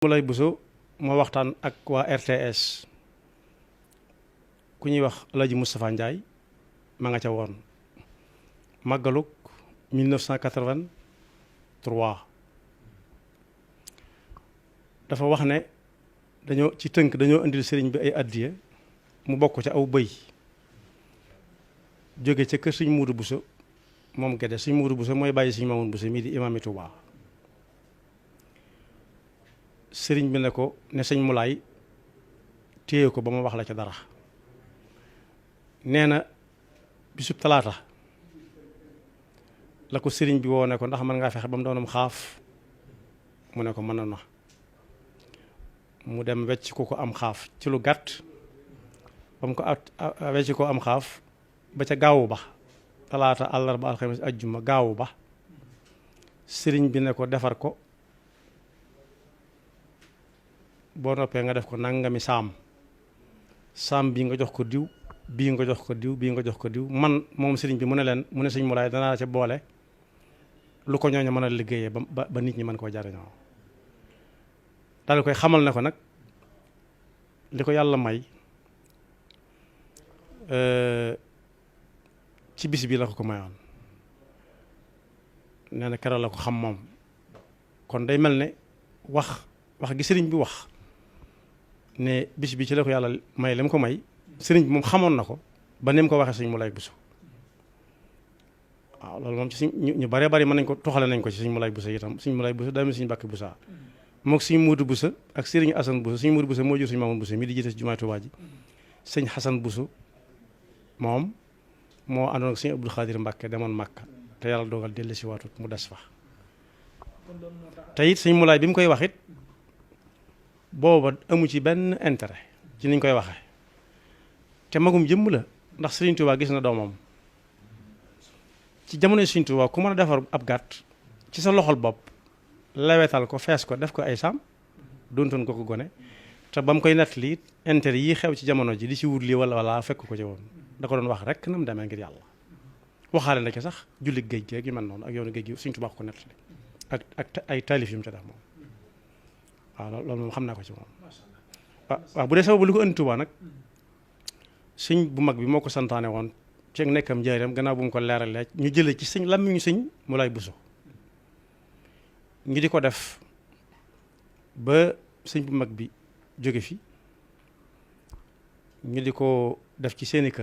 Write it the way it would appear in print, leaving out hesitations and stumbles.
Moulay Bousso moo waxtaan ak waa RTS ku ñuy wax El Hadj Moustapha Ndiaye ma nga ca woon màggaluk 1983 dafa wax ne dañoo ci tënk dañoo indil sëriñ bi ay addiya mu bokk ca aw bëy jóge ca kër Sëriñ Muudu Bousso moom Gédé Sëriñ Muudu Bousso mooy bàyyi Sëriñ Mamoun Bousso mii di imaami Tuubaa sëriñ bi ne ko ne sëñ Moulay téye ko ba ma wax la ca dara nee na bisub talaata la ko sëriñ bi woo ne ko ndax mën ngaa fexe ba mu doonam xaaf mu ne ko mën na mu dem wecc ko am xaaf ci lu gàtt ba mu ko wecc ko am xaaf ba ca gaawu ba talaata àllarba alxames ajjuma gaawu ba sëriñ bi ne ko defar ko boo noppee nga def ko nangami saam bii nga jox ko diw bii nga jox ko diw bii nga jox ko diw man moom sëriñ bi mu ne leen mu ne sëñ Moulay danaa ca boole lu ko ñooñu mën a liggéeyee ba nit ñi mën koo jariñoo daal koy xamal ne ko nag li ko yàlla may ci bis bi la ko mayoon nee na keroog la ko xam moom kon day mel ne wax gi sëriñ bi wax ne bis bi ci la ko yàlla may la mu ko may sëriñ bi moom xamoon na ko ba ni mu ko waxee sëñ Moulay Bousso waaw loolu moom ci suñ ñu bare bari mën nañ ko toxale nañ ko ci sëñ Moulay Bousso itam sëñ Moulay Bousso daa mel sëñ Mbàkke Bousso mook sëñ Muudu Bousso ak sëriñ Asan Bousso sëñ Muudu Bousso moo jur sëñ Mamoun Bousso mi di jiite ci jumaay Tuubaa ji sëñ Xasan Bousso moom moo àndoon ak sëñ Abdou Khadir Mbàkke demoon Màkka te yàlla dogal dellu si waatut mu des fa te it sëñ Moulay bi mu koy wax it booba amu ci benn intérêt ci niñ koy waxee te magum jëmm la ndax Sëriñ Tuubaa gis na doomam ci jamono Sëriñ Tuubaa ku mën a defar ab gàtt ci sa loxol bopp lewetal ko fees ko def ko ay saam doontoon ko gone te ba mu koy nettali intérêt yi xew ci jamono ji di ci wut lii wala fekk ko ci woon da ko doon wax rek na mu demee ngir yàlla waxaale na ci sax julli géej gi ak yu mel noonu ak yoonu géej gi Sëriñ Tuubaa ko nettali ak ay taalif yu mu ca def moom waaw loolu moom xam naa ko ci moom waaw bu dee sababu li ko indi Tuubaa nag sëñ bu mag bi moo ko santaane woon ci nekkam njaareem gannaaw bu mu ko leeralee ñu jëlee ci sëñ làmmiñu sëñ Moulay Bousso ñu di ko def ba sëñ bu mag bi jóge fi ñu di ko def ci seeni kër